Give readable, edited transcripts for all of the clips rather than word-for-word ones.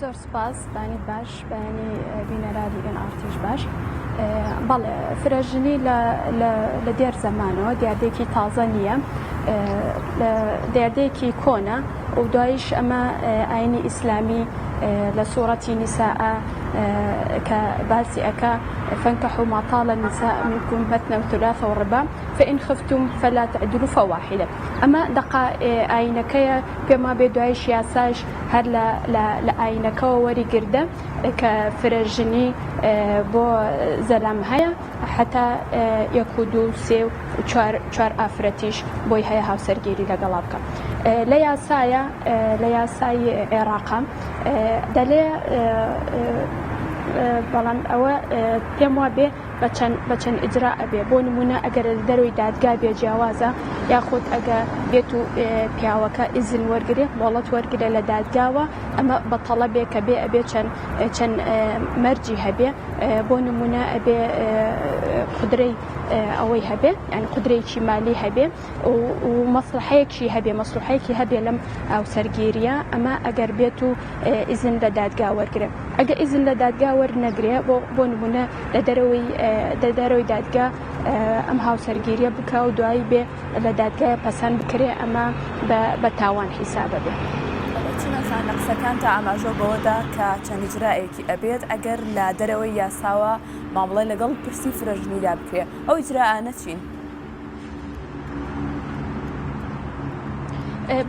زۆر سوپاس بەیانیت باش بەیانی بینەرانی ئێن ئاڕ تیش باش. بەڵێ فرەژنی لە دێر زەمانەوە دیاردەیەکی تازە نییە دیاردەیەکی کۆنە و دوایش ئەمە ئاینی ئیسلامی لە سوڕەتی نیساء کە باسی ئەکا فانكحوا ما طاب النساء منكم مثنى وثلاث ورباع فإن خفتم فلا تعدلوا فواحدة ئەمە دەقە ئاینەکەیە پێم وابێ دوایش یاساش هەر لە لە لە ئاینەکەوە وەریگردە کە فرە ژنی بۆ زەلام هەیە حتا یەک و دوو سێ و چوار چوار ئافرەتیش بۆی هەیە هاوسەرگیری لەگەڵا بکە لە یاسایە لە یاسای عێراقا دەلێ بەڵام ئەوە پێم وابێ بە چەند بە چەند ئیجرا ئەبێ بۆ نمونە ئەگەر لە دەرەوەی دادگا بێ جیاوازە یاخود ئەگە بێت و پیاوەکە ئیزن وەرگێ مۆڵەت وەرگرێ لە دادگاوە ئەمە بە تەڵەبێ کە بێ ئەبێ چەند چەند مەرجی هەبێ بۆ نمونە ئەبێ قدرەی ئەوەی هەبێ یعنی قدرەیەکی مالی هەبێ و مەسڵەحەیەکی هەبێ مەسڵەحەیەکی هەبێ لەم هاوسەرگیریە ئەمە ئەگەر بێت و ئیزن لە دادگا وەرگێ ئەگە ئیزن لە دادگا وەرنەگرێ بۆ بۆ نمونە لە دەرەوەی دە دەرەوەی دادگا ئەم هاوسەرگیریە بکە و دوایی بێ لە دادگای پەسەند بکرێ ئەمە بە تاوان حیسابە بێ. چیمەن لە قسەکانتا ئاماژەو بەوەدا کە چەند ئیجرائێکی ئەبێت ئەگەر لە دەرەوەی یاساوە مامەڵەی لەگەڵ پرسی فرەژنیدا بکرێ ئەو ئیجرائانە چین؟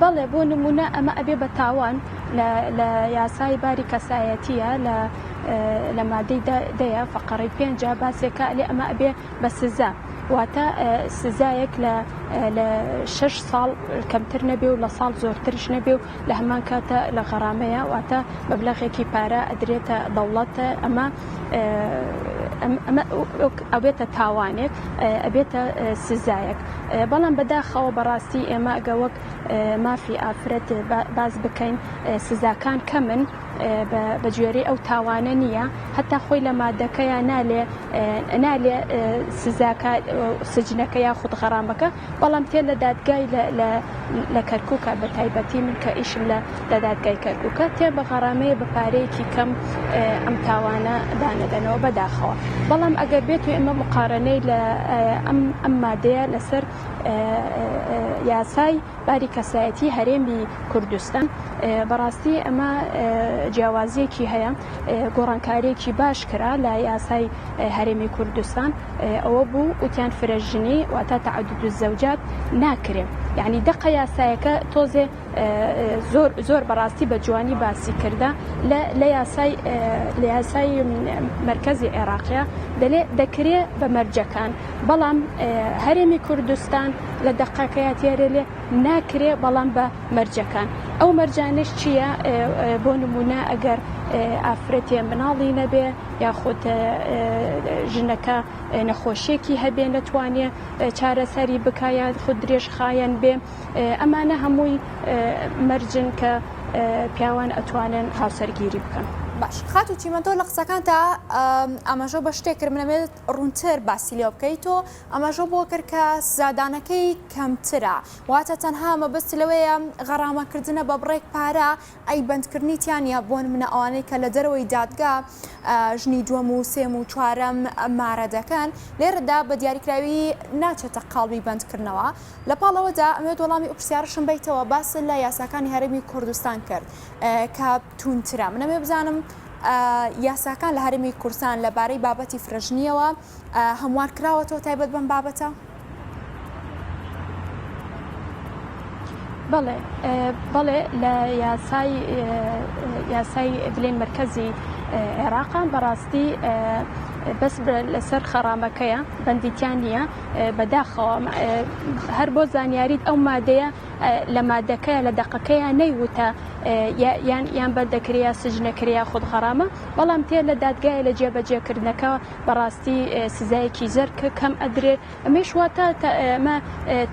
بەڵێ بۆ نمونە ئەمە ئەبێ بە تاوان لە یاسای باری کەسایەتیە لە لە مادەی دەیە فەقەڕی پێنجە باسێکە لێ ئەمە ئەبێ بە سزا واتە سزایەک لە لە شەش ساڵ کەمتر نەبێ و لە ساڵ زۆرترش نەبێ و لە هەمان کاتە لە غەرامەیە واتە مەبلەغێکی پارە ئەدرێتە دەوڵەت ئەمە ئەمە ئەبێتە تاوانێک ئەبێتە سزایەک بەڵام بەداخەوە بەڕاستی ئێمە ئەگە وەک مافی ئافرەت باز بکەین سزاکان کەمن بە گوێرەی ئەو تاوانە نییە هەتا خۆی لە مادەکەیا نالێ نالێ سزاکە سجنەکە یاخود غەرامەکە بەڵام تێ لە دادگای لە کەرکووکە بە تایبەتی من کە ئیشم لە لە دادگای کەرکووکە تێ بە غەرامەیە بە پارەیەکی کەم ئەم تاوانە دانەدەنەوە بەداخەوە بەڵام ئەگەر بێت و ئێمە مقارنەی لە ئەم ئەم مادەیە لەسەر یاسای باری کەسایەتی هەرێمی کوردستان بەڕاستی ئەمە جیاوازیەکی هەیە گۆڕانکاریەکی باش کرا لە یاسای هەرێمی کوردستان ئەوە بوو وتیان فرەژنی واتە تعدد الزوجات ناکرێ یعنی دەقە یاسایەکە تۆزێ زۆر زۆر بەڕاستی بە جوانی باسی کردە لە یاسای لە یاسای مرکزی عێراقیە دەلێ دەکرێ بە مەرجەکان بەڵام هەرێمی کوردستان لە دەقەکەیا تیارێ لێ ناکرێ بەڵام بە مەرجەکان ئەو مەرجانەش چییە بۆ نمونە ئەگەر ئافرەتێ مناڵی نەبێ یاخود ژنەکە نەخۆشیەکی هەبێ نەتوانێ چارەسەری بکا یاخود درێژخایەن بێ ئەمانە هەمووی مەرجن کە پیاوان ئەتوانن هاوسەرگیری بکەن. باش خاتوو چیمەن تۆ لە قسەکانتا ئاماژەو بە شتێک کرد من ئەمەوێت ڕوونتر باسی لێوە بکەیت تۆ ئاماژەو بۆ کرد کە سزادانەکەی کەمترە واتە تەنها مەبەست لەوەیە غەرامەکردنە بە بڕێک پارە ئەی بەندکردنی تیا نیە بۆ نمونە ئەوانەی کە لە دەرەوەی دادگا ژنی دووەم و سێم و چوارەم مارە دەکەن لێرەدا بە دیاریکراوی ناچێتە قاڵبی بەندکردنەوە لە پاڵ ئەوەدا ئەمەوێت وەڵامی ئەو پرسیارەشم بەیتەوە باست لە یاساکانی هەرێمی کوردستان کرد کە توندترە من ئەمەوێت بزانم یاساکان لە هەرێمی کوردستان لەبارەی بابەتی فرەژنییەوە هەموار کراوەتەوە تایبەت بەم بابەتە؟ بەڵێ بەڵێ لە یاسای یاسای بلێن مەرکەزی عێراقا بەڕاستی بەس لەسەر خەڕامەکەیە بەندیتیان نییە بەداخەوە هەر بۆ زانیاریت ئەو مادەیە لە مادەکەیە لە دەقەکەیە نەیوتە یان یان بەندەکرێ یا سجنەکرێ یا خود غەرامە بەڵام تێ لە دادگایە لە جێبەجێکردنەکە بەڕاستی سزایەکی زەر کە کەم ئەدرێ ئەمەیش واتە ئەمە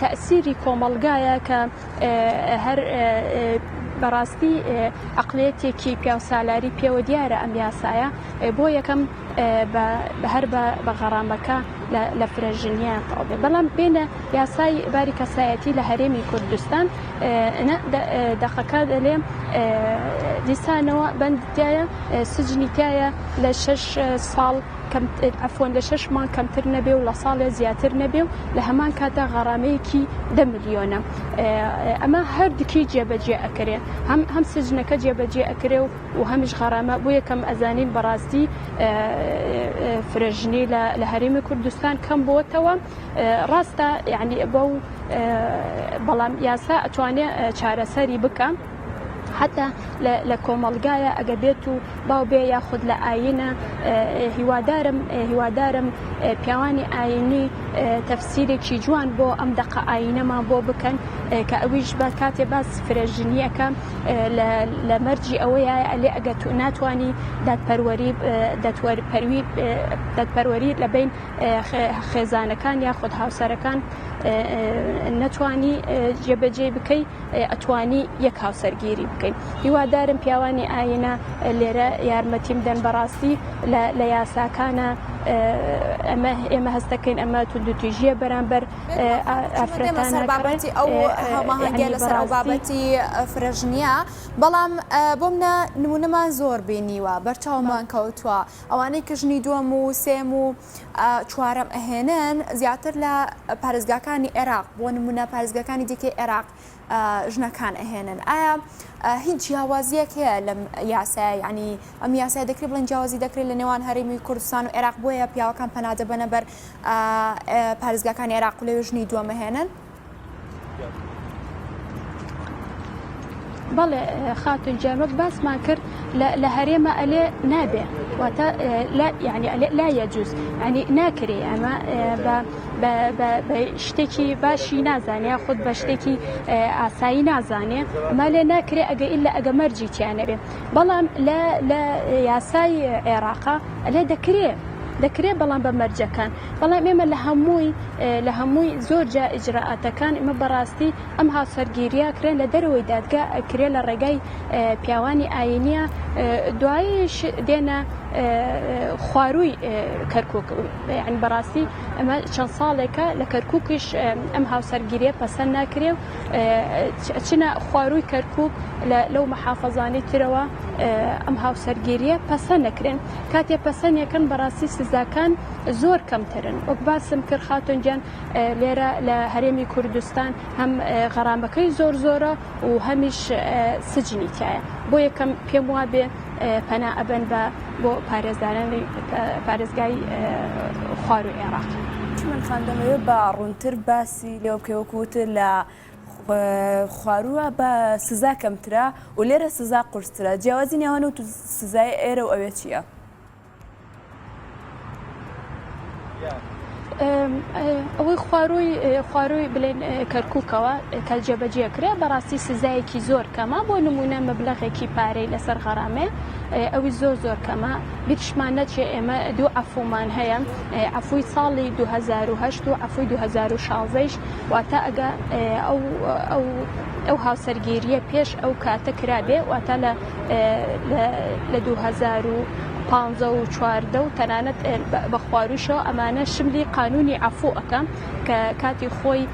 تەئسیری کۆمەڵگایە کە هەر بەڕاستی عەقڵیەتێکی پیاوسالاری پێوە دیارە ئەم یاسایە بۆ یەکەم هەر بە غەرامەکە لە فرەژنییە تەواو بێ. بەڵام بێنە یاسای باری کەسایەتی لە هەرێمی کوردستان دەقەکە دەلێ دیسانەوە بەند تایە سجنی تایە لە شەش ساڵ عەفوەن لە شەش مانگ کەمتر نەبێ و لە ساڵێ زیاتر نەبێ و لە هەمان کاتا غەرامەیەکی دە ملیۆنە ئەمە هەردووکی جێبەجێ ئەکرێ هەم هەم سجنەکە جێبەجێ ئەکرێ و و هەمیش غەرامە بۆ یەکەم ئەزانین بەڕاستی فرەژنی لە هەرێمی کوردستان کەم بۆتەوە ڕاستە یعنی بەو بەڵام یاسا ئەتوانێ چارەسەری بکە. حتا لە کۆمەڵگایە ئەگە بێت و باو بێ یاخود لە ئاینە هیوادارم هیوادارم پیاوانی ئاینی تەفسیرێکی جوان بۆ ئەم دەقە ئاینەمان بۆ بکەن کە ئەویش بە کاتێ باس فرەژنیەکە لە مەرجی ئەوەیە ئەلێ ئەگە تو ناتوانی دادپەروەری دادپەروی دادپەروەری لە بین خێزانەکان یاخود هاوسەرەکان نەتوانی جێبەجێ بکەی ئەتوانی یەک هاوسەرگیری بکەی هیوادارم پیاوانی ئاینە لێرە یارمەتیم دەن بەڕاستی لە یاساکانە ئەمە ئێمە هەستەکەین ئەمە توندوتیژیە بەرامبەر ئافرەتانە بابەتی ئەو هەماهەنگیە لەسەر ئەو بابەتی فرەژنیە بەڵام بۆ منە نمونەمان زۆر بینیوە بەرچاومان کەوتووە ئەوانەی کە ژنی دووەم و سێم و چوارەم ئەهێنن زیاتر لە پارێزگاکانی عێراق بۆ نمونە پارێزگاکانی دیکەی عێراق ژنەکان ئەهێنن ئایا هیچ جیاوازیەک هەیە لەم یاسایە یعنی ئەم یاسای دەکرێت بڵێن جیاوازی دەکرێت لە نێوان هەرێمی کوردستان و عێراق بۆیە پیاوەکان پەنا دەبەنە بەر پارێزگاکانی عێراق و لەوێ ژنی دووەم ئەهێنن؟ بەڵێ خاتون گیان وەک باسمان کرد لە هەرێمە ئەلێ نابێ واتە لا یعنی ئەلێ لا یەجوز یعنی ناکرێ ئەمە بە بە شتێکی باشی نازانێ یاخود بە شتێکی ئاسایی نازانێ ئەمە لێ ناکرێ ئەگە ئیلا ئەگە مەرجی تیا نەبێ بەڵام لە لە یاسای عێراقا ئەلێ دەکرێ دەکرێ بەڵام بە مەرجەکان بەڵام ئێمە لە هەمووی لە هەمووی زۆر جا ئیجرائاتەکان ئێمە بەڕاستی ئەم هاوسەرگیریە کرێن لە دەرەوەی دادگا ئەکرێ لە ڕێگای پیاوانی ئاینیە دوایش دێنە خوارووی کەرکک یعنی بەڕاستی ئەمە چەند ساڵێکە لە کەرککیش ئەم هاوسەرگیریە پەسەند ناکرێ و چنە خوارووی کەرکک لەو محافەزانی ترەوە ئەم هاوسەرگیریە پەسەند نەکرێن کاتێ پەسەنیەکەن بەڕاستی سزاکان زۆر کەمترن وەک باسم کرد خاتون گیان لێرە لە هەرێمی کوردستان هەم غەرامەکەی زۆر زۆرە و هەمیش سجنی تایە بۆ یەکەم پێم وابێ پەنا ئەبەن بە بۆ پارێزدارانی پارێزگای خواروی عێراق. چیمەن خان دەمەوێت بە ڕوونتر باسی لێوە بکەی وەکو وتت لە خوارووە بە سزا کەمترە و لێرە سزا قورسترە جیاوازی نێوان و سزای ئێرە و ئەوێ چییە؟ ئەوەی خوارووی خوارووی بلێن کەرکووکەوە کە جێبەجێ کرێ بەڕاستی سزایەکی زۆر کەمە بۆ نمونە مەبلەغێکی پارەی لەسەر غەرامێ ئەوی زۆر زۆر کەمە بیرشمان نەچێ ئێمە دوو عەفومان هەیە عەفوی ساڵی 2008 و عەفوی 2016 واتە ئەگە ئەو ئەو ئەو هاوسەرگیریە پێش ئەو کاتە کرابێ واتە لە لە 2015 و 14 و تەنانەت بە خواروشەوە ئەمانە شملی قانونی عەفو ئەکە کە کاتی خۆی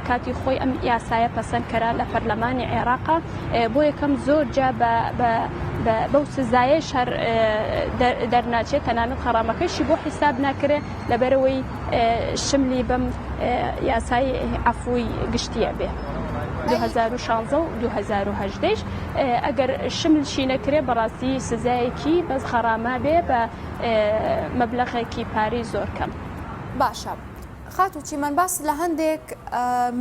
کاتی خۆی ئەم یاسایە پەسەند کرا لە پەرلەمانی عێراقا بۆ یەکەم زۆر جا بە بەو سزایەش هەر دەرناچێت تەنانەت غەرامەکەشی بۆ حیساب ناکرێ لەبەرەوەی شملی بەم یاسای عەفوی گشتیە بێ. 2016 و 2018 ئەگەر شملشی نەکرێ بەڕاستی سزایەکی بەس غەرامە بێ بە مەبلەغێکی پارەی زۆر کەم. باشە خاتوو چیمەن باست لە هەندێک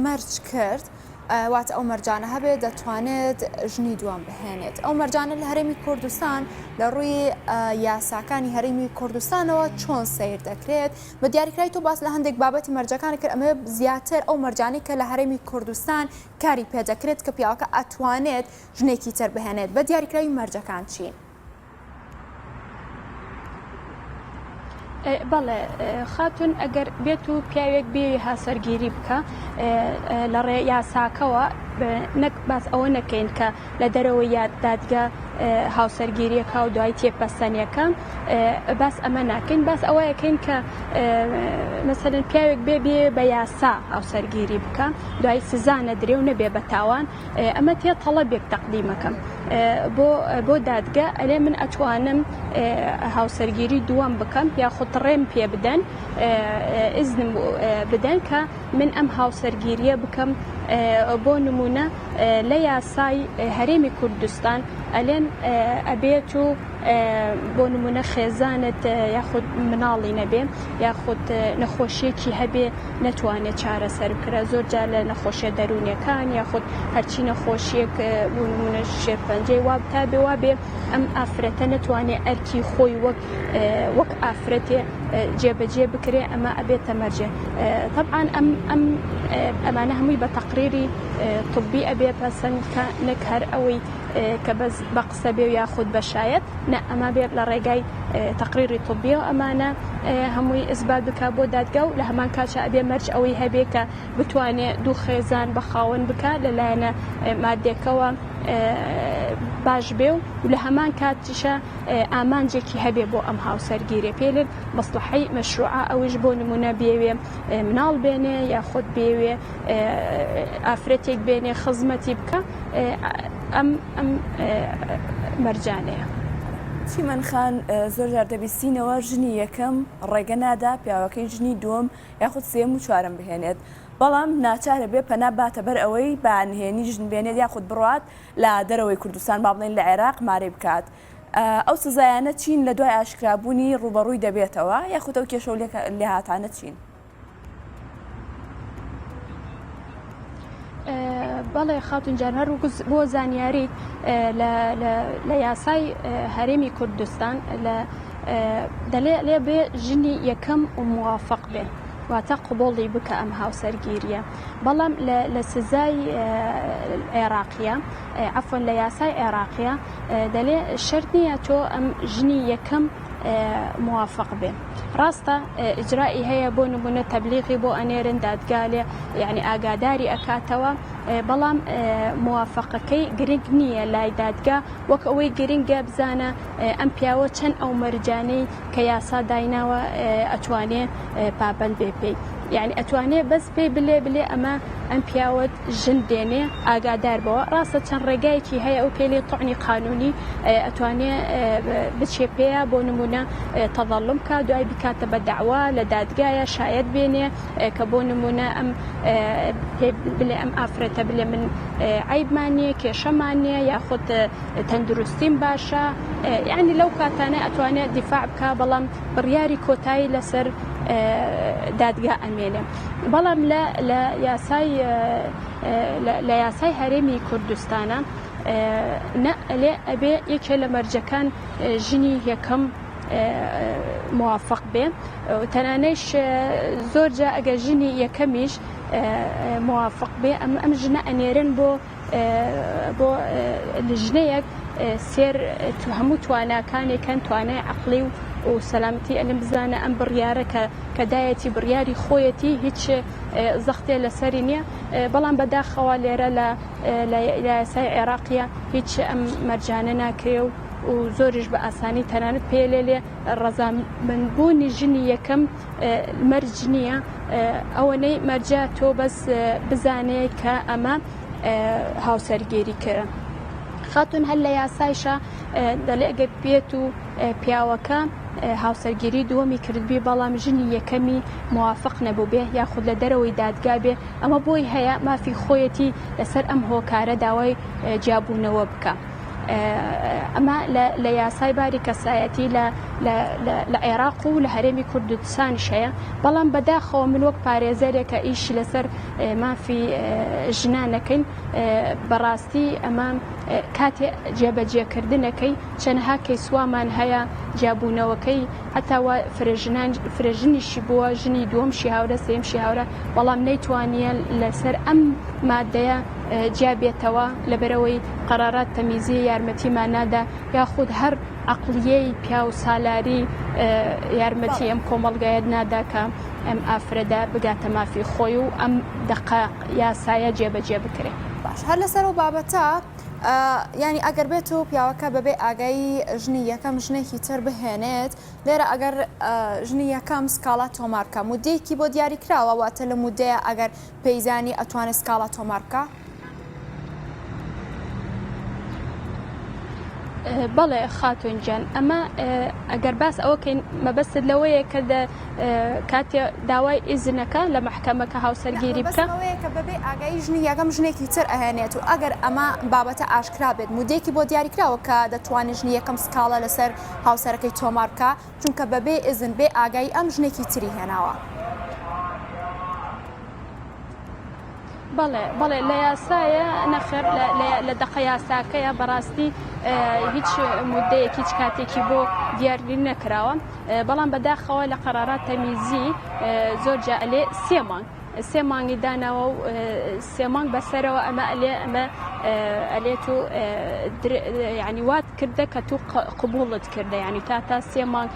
مەرج کرد واتە ئەو مەرجانە هەبێت دەتوانێت ژنی دووەم بهێنێت ئەو مەرجانە لە هەرێمی کوردستان لە ڕووی یاساکانی هەرێمی کوردستانەوە چۆن سیر دەکرێت بە دیاریکرای تۆ باس لە هەندێک بابەتی مەرجەکان کرد ئەمە زیاتر ئەو مەرجانی کە لە هەرێمی کوردستان کاری پێدەکرێت کە پیاوەکە ئەتوانێت ژنێکی تر بهێنێت بە دیاریکراوی مەرجەکان چین؟ بەڵێ خاتون ئەگەر بێت و پیاوێک بێ هاسەرگیری بکە لە ڕێ یاساکەوە نەک باس ئەوە نەکەین کە لە دەرەوەی یاد دادگە هاوسەرگیریەکە و دوای تێپەسەنیەکە باس ئەمە ناکەین باس ئەوەیەکەین کە مەسەلەن پیاوێک بێ بێ بە یاسا هاوسەرگیری بکە دوای سزا نەدرێ و نەبێ بە تاوان ئەمە تێ تەڵەبێک تەقدیمەکەم بۆ بۆ دادگە ئەلێ من ئەتوانم هاوسەرگیری دووەم بکەم یاخود ڕێم پێ بدەن ئیزنم بدەن کە من ئەم هاوسەرگیریە بکەم بۆ نمونە لە یاسای هەرێمی کوردستان ئەلێن ئەبێت و بۆ نمونە خێزانت یاخود مناڵی نەبێ یاخود نەخۆشیەکی هەبێ نەتوانێت چارەسەر بکرێت زۆر جار لە نەخۆشیە دەروونیەکان یاخود هەرچی نەخۆشیەک بۆ نمونە شێرپەنجەی وا تابێ وابێ ئەم ئافرەتە نەتوانێت ئەرکی خۆی وەک وەک ئافرەتێ جێبەجێ بکرێ ئەمە ئەبێتە مەرجێ تەبعەن ئەم ئەم ئەمانە هەمووی بە تەقریری طبی ئەبێ پەسەند کە نەک هەر ئەوەی کە بەس بە قسە بێ و یاخود بە شایەت نە ئەمە بێ لە ڕێگای تەقریری طبیەوە ئەمانە هەمووی ئیسبات بکا بۆ دادگا و لە هەمان کاتشا ئەبێ مەرج ئەوەی هەبێ کە بتوانێ دوو خێزان بە خاوەن بکا لە لایەنە مادێکەوە باش بێ و لە هەمان کاتیشا ئامانجێکی هەبێ بۆ ئەم هاوسەرگیریە پێ لێن مەسڵەحەی مەشروعە ئەویش بۆ نمونە بێوێ مناڵ بێنێ یاخود بێوێ ئافرەتێک بێنێ خزمەتی بکە ئەم ئەم مەرجانەیە. چیمەن خان زۆر جار دەبیستینەوە ژنی یەکەم ڕێگە نادا پیاوەکەی ژنی دووەم یاخود سێیەم و چوارەم بهێنێت بەڵام ناچارە بێ پەنا باتە بەر ئەوەی بە نهێنی ژن بێنێت یاخود بڕوات لە دەرەوەی کوردستان با بڵێین لە عێراق مارەی بکات ئەو سزایانە چین لە دوای ئاشکرابوونی ڕووبەڕووی دەبێتەوە یاخود ئەو کێشە و لێهاتانە چین؟ بەڵێ خاتون جان هەر بۆ زانیاریت لە یاسای هەرێمی کوردستان لە دەلێ لێ بێ ژنی یەکەم و موافق بێ واتە قبوڵی بکە ئەم هاوسەرگیریە بەڵام لە سزای عێراقیە عەفوەن لە یاسای عێراقیە دەلێ شەرت نییە تۆ ئەم ژنی یەکەم موافق بێ ڕاستە ئیجرائی هەیە بۆ نمونە تەبلیغی بۆ ئەنێرن دادگا لێ یعنی ئاگاداری ئەکاتەوە بەڵام موافقەکەی گرنگ نییە لای دادگا وەک ئەوەی گرنگە بزانە ئەم پیاوە چەند ئەو مەرجانەی کە یاسا دایناوە ئەتوانێ پابەند بێ پێی یعنی ئەتوانێ بەس پێی بلێ بلێ ئەمە ئەم پیاوەت ژن دێنێ ئاگادار بەوە ڕاستە چەند ڕێگایەکی هەیە ئەو پێلی طعنی قانونی ئەتوانێ بچێ پێیا بۆ نمونە تەظەلوم کا دوای بکاتە بە دەعوا لە دادگایە شایەت بێنێ کە بۆ نمونە ئەم پێ بلێ ئەم ئافرەتە بلێ من عەیبمان نییە کێشەمان نییە یاخود تەندروستیم باشە یعنی لەو کاتانە ئەتوانێت دیفاع بکا بەڵام بڕیاری کۆتایی لەسەر دادگا ئەمێنێ بەڵام لە لە یاسای لە یاسای هەرێمی کوردستانە نە ئەلێ ئەبێ یەکێ لە مەرجەکان ژنی یەکەم موافق بێ تەنانەیش زۆر جا ئەگەر ژنی یەکەمیش موافق بێ ئەم ئەم ژنە ئەنێرن بۆ بۆ لیژنەیەک سێر هەموو تواناکانێکن توانای عەقڵی و و سەلامەتی ئەلم بزانە ئەم بڕیارە کە کە دایەتی بڕیاری خۆیەتی هیچ زەختێ لەسەری نییە بەڵام بەداخەوە لێرە لە لە یاسای عێراقیە هیچ ئەم مەرجانە ناکرێ و و زۆریش بە ئاسانی تەنانەت پێ لێ لێ ڕەزامەندبوونی ژنی یەکەم مەرج نییە ئەوەنەی مەرجە تۆ بەس بزانێ کە ئەمە هاوسەرگیری کرد. خاتون هەر لە یاسایشە دەڵێ ئەگەر بێت و پیاوەکە هاوسەرگیری دووەمی کردبی بەڵام ژنی یەکەمی موافق نەبووبێ یاخود لە دەرەوەی دادگا بێ ئەمە بۆی هەیە مافی خۆیەتی لەسەر ئەم هۆکارە داوای جیابوونەوە بکە. ئەمە لە یاسای باری کەسایەتی لە عێراق و لە هەرێمی کوردستانیش هەیە، بەڵام بەداخەوە من وەک پارێزەرێک کە ئیشی لەسەر مافی ژنان ئەکەین بەڕاستی ئەمە کاتێ جێبەجێکردنەکەی چەنەها کەیسوامان هەیە جیابوونەوەکەی هەتا وا فرەژنان فرەژنیشی بووە ژنی دووەمشی هاورە سێیەمشی هاورە بەڵام نەیتوانیە لەسەر ئەم مادەیە جیا بێتەوە لەبەرئەوەی قەرارات تەمیزی یارمەتیمان نادا یاخود هەر عەقڵیەی پیاو سالاری یارمەتی ئەم کۆمەڵگایەت نادا کە ئەم ئافرەدە بگاتە مافی خۆی و ئەم دەقە یاسایە جێبەجێ بکرێ. باش هەر لەسەر ئەو بابەتە. یانی ئەگەر بێت و پیاوەکە بەبێ ئاگایی ژنی یەکەم ژنێکی تر بهێنێت لێرە ئەگەر ژنی یەکەم سکاڵا تۆمار بکە مودەیەکی بۆ دیاری کراوە واتە لە مودەیە ئەگەر پێیزانی ئەتوانێت سکاڵا تۆمار بکە؟ بەڵێ خاتون گیان ئەمە ئەگەر باس ئەوە کەین مەبەستت لەوەیە کە کاتێ داوای ئیزنەکە لە مەحکەمە کە هاوسەرگیری بکە. مەبەستم ئەوەیە کە بەبێ ئاگایی ژنی یەکەم ژنێکی تر ئەهێنێت و ئەگەر ئەمە بابەتە ئاشکرا بێت مودەیەکی بۆ دیاری کراوە کە دەتوانێت ژنی یەکەم سکاڵا لەسەر هاوسەرەکەی تۆمار بکا چونکە بەبێ ئیزن بێ ئاگایی ئەم ژنێکی تری هێناوە. بەڵێ بەڵێ لە یاسایە نەخێر لە دەقە یاساکەیە بەڕاستی هیچ مدەیەک هیچ کاتێکی بۆ دیاری نەکراوە بەڵام بەداخەوە لە قەرارات تەمیزی زۆر جا ئەلێ سێ مانگ سێ مانگی داناوە و سێ مانگ بەسەرەوە ئەمە ئەلێ ئەمە ئەلێت و ینی وات کردە کە تو قبوڵت کردە ینی تا تا سێ مانگ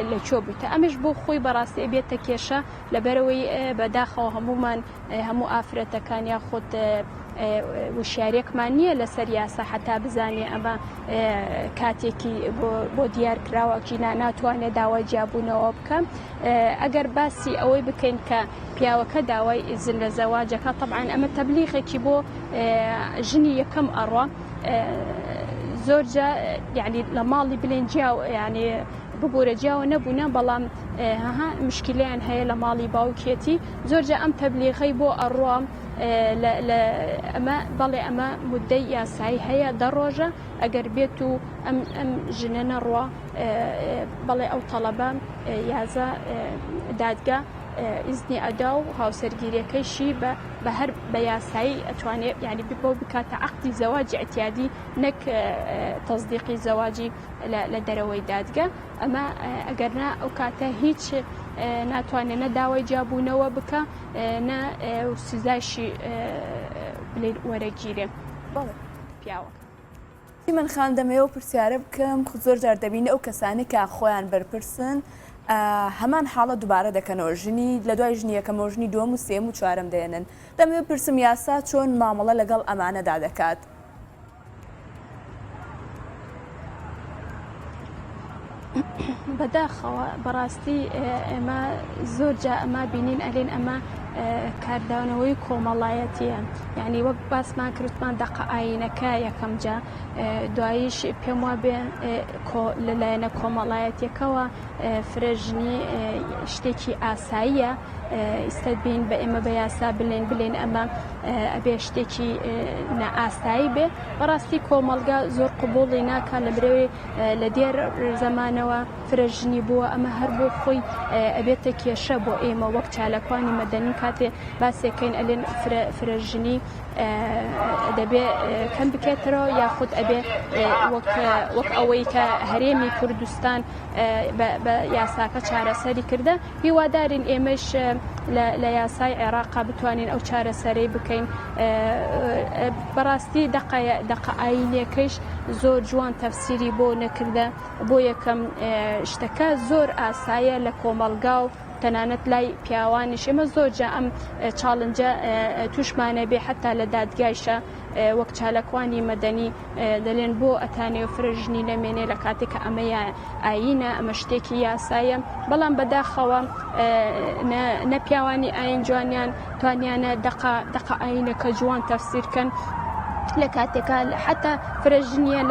لە چۆ بوویتە ئەمش بۆ خۆی بەڕاستی بێتە کێشە لەبەرئەوەی بەداخەوە هەموومان هەموو ئافرەتەکان یاخود وشیارێکمان نییە لەسەر یاسا حتا بزانێ ئەمە کاتێکی بۆ دیار کراوە کینا ناتوانێت داوای جیابوونەوە بکە ئەگەر باسی ئەوەی بکەین کە پیاوەکە داوای ئیزن لە زەواجەکە طبعاان ئەمە تەبلیغێکی بۆ ژنی یەکەم ئەڕوا زۆر جا یعنی لە ماڵی بلێن جیا یعنی ببورە جیاوە نەبوونە بەڵام هەها مشکیلەیان هەیە لە ماڵی باوکیەتی زۆر جا ئەم تەبلیغەی بۆ ئەڕوا ئەمە بەڵێ ئەمە مدەی یاسایی هەیە دە ڕۆژە ئەگەر بێت و ئەم ئەم ژنە نەڕوا بەڵێ ئەو تەڵەبە یازە دادگا ئیزنی ئەدا و هاوسەرگیریەکەیشی بە بە هەر بە یاسایی ئەتوانێ یعنی بۆ بکاتە عەقدی زەواجی ئەتیادی نەک تەزدیقی زەواجی لە دەرەوەی دادگە ئەمە ئەگەر نا ئەو کاتە هیچ ناتوانێت نە داوای جیابوونەوە بکە نە سزایشی بلێن وەرەگیرێ بەڵێ پیاوەکە. چیمەن خان دەمەوێ ئەو پرسیارە بکەم زۆر جار دەبینی ئەو کەسانەی کە خۆیان بەرپرسن هەمان حاڵەت دووبارە دەکەنەوە ژنی لە دوای ژنی یەکەمەوە ژنی دووەم و سێیەم و چوارەم دێنن دەمەوێ پرسم یاسا چۆن مامەڵە لەگەڵ ئەمانەدا دەکات؟ بەداخەوە بەڕاستی ئێمە زۆر جا ئەمە بینین ئەلێن ئەمە کاردانەوەی کۆمەڵایەتیە یعنی وەک باسمان کردمان دەقە ئاینەکە یەکەم جا دواییش پێم وا بێ لەلایەنە کۆمەڵایەتیەکەوە فرەژنی شتێکی ئاساییە ئیستا بین بە ئێمە بە یاسا بلێن بلێن ئەمە ئەبێ شتێکی نائاسایی بێ بەڕاستی کۆمەڵگا زۆر قبوڵی ناکا لە برەوێ لە دێر زەمانەوە فرە ژنی بووە ئەمە هەر بۆ خۆی ئەبێتە کێشە بۆ ئێمە وەک چالاکوانی مەدەنی کاتێ باسێکەین ئەلێن فرە ژنی دەبێ کەم بکێتەوە یاخود ئەبێ وەک ئەوەی کە هەرێمی کوردستان بە یاساکە چارەسەری کردە هیوادارین ئێمەش لە یاسای عێراقا بتوانین ئەو چارەسەرەی بکەین. بەڕاستی دەقە ئایینیەکەیش زۆر جوان تەفسیری بۆ نەکردە بۆ یەکەم شتەکە زۆر ئاسایە لە کۆمەڵگا و تەنانەت لای پیاوانیش ئێمە زۆر جا ئەم چاڵنجە توشمانە بێ حتا لە دادگایشە وەک چالاکوانی مەدەنی دەلێن بۆ ئەتانێ فرە ژنی نەمێنێ لە کاتێک کە ئەمە ئایینە ئەمە شتێکی یاسایە بەڵام بەداخەوە نە پیاوانی ئاین جوانیان توانیانە دەقە دەقە ئاینەکە جوان تەفسیرکەن لە کاتێکا حتا فرە ژنیە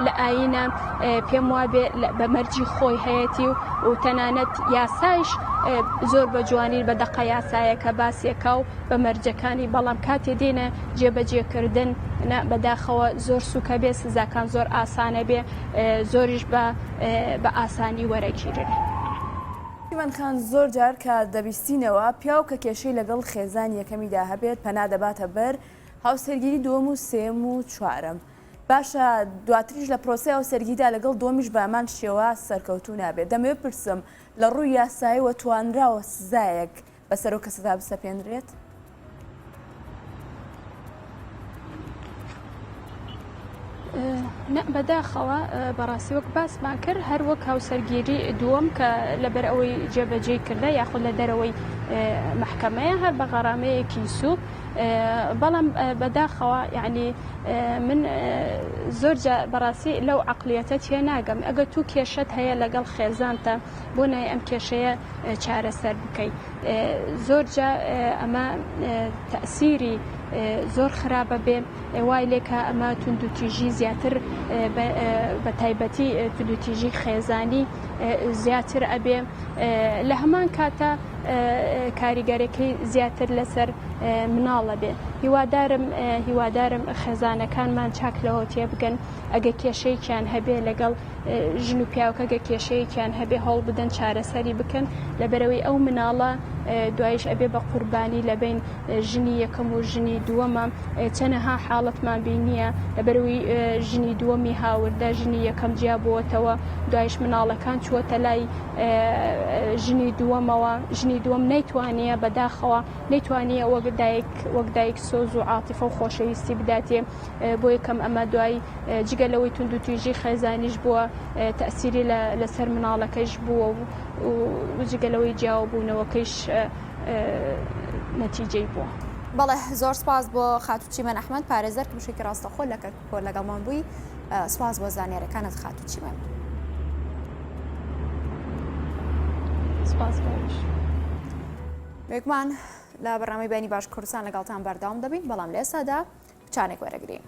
لە ئاینە پێم وابێ بە مەرجی خۆی هەیەتی و و تەنانەت یاسایش زۆر بە جوانی بە دەقە یاسایەکە باسێکا و بە مەرجەکانی بەڵام کاتێ دێنە جێبەجێکردن نا بەداخەوە زۆر سوکە بێ سزاکان زۆر ئاسانە بێ زۆریش بە بە ئاسانی وەرەگیرێ. چیمەن خان زۆر جار کە دەبیستینەوە پیاو کە کێشەی لەگەڵ خێزانی یەکەمیدا هەبێت پەنا دەباتە بەر هاوسەرگیری دووەم و سێیەم و چوارەم باشە دواتریش لە پرۆسەی هاوسەرگیدا لەگەڵ دووەمیش بەهەمان شێوە سەرکەوتوو نابێت دەمەوێت پرسم لە ڕووی یاساییەوە توانراوە سزایەک بەسەر ئەو کەسەدا بسەپێنرێت؟ نە بەداخەوە بەڕاستی وەک باسمان کرد هەر وەک هاوسەرگیری دووەم کە لەبەر ئەوەی جێبەجێی کردە یاخود لە دەرەوەی مەحکەمەیە هەر بە غەرامەیەکی سوک بەڵام بەداخەوە یعنی من زۆر جا بەڕاستی لەو عقلیەتە تێناگەم ئەگەر تو کێشەت هەیە لەگەڵ خێزانتە بۆ نای ئەم کێشەیە چارەسەر بکەی زۆر جا ئەمە تەئسیری زۆر خراپە بێ وای لێکا ئەمە توندوتیژی زیاتر بە تایبەتی توندوتیژی خێزانی زیاتر ئەبێ لە هەمان کاتە کاریگەرەکەی زیاتر لەسەر مناڵە بێ هیوادارم هیوادارم خێزانەکانمان چاک لەوە تێبگەن ئەگە کێشەیەکیان هەبێ لەگەڵ ژن و پیاوەکە گەر کێشەیەکیان هەبێ هەوڵ بدەن چارەسەری بکەن لەبەرئەوەی ئەو مناڵە دوایش ئەبێ بە قوربانی لەبەین ژنی یەکەم و ژنی دووەمە چەنەها حاڵەتمان بینیە لەبەرئەوەی ژنی دووەمی هاوردە ژنی یەکەم جیا بووەتەوە دوایش مناڵەکان چووەتە لای ژنی دووەمەوە ژنی دووەم نەیتوانیە بەداخەوە نەیتوانیە وەک دایک وەک دایک سۆز و عاتیفە و خۆشەویستی بداتێ بۆ یەکەم ئەمە دوای جگە لەوەی توندوتیژی خێزانیش بووە تەئسیری لەسەر مناڵەکەیش بووە و جگە لەوەی جیاوە بوونەوەکەیش نەتیجەی بووە. بەڵێ زۆر سپاس بۆ خاتوو چیمەن ئەحمەد پارێزەر کە بەشێکی ڕاستەوخۆ لە کەرکووکەوە لەگەڵمان بووی سپاس بۆ زانیاریەکانت خاتوو چیمەن. سپاس بۆش. بێگومان لە بەرنامەی بەینی باش کوردستان لەگەڵتان بەردەوام دەبین بەڵام لە ئێستادا چانێک وەرەگرین.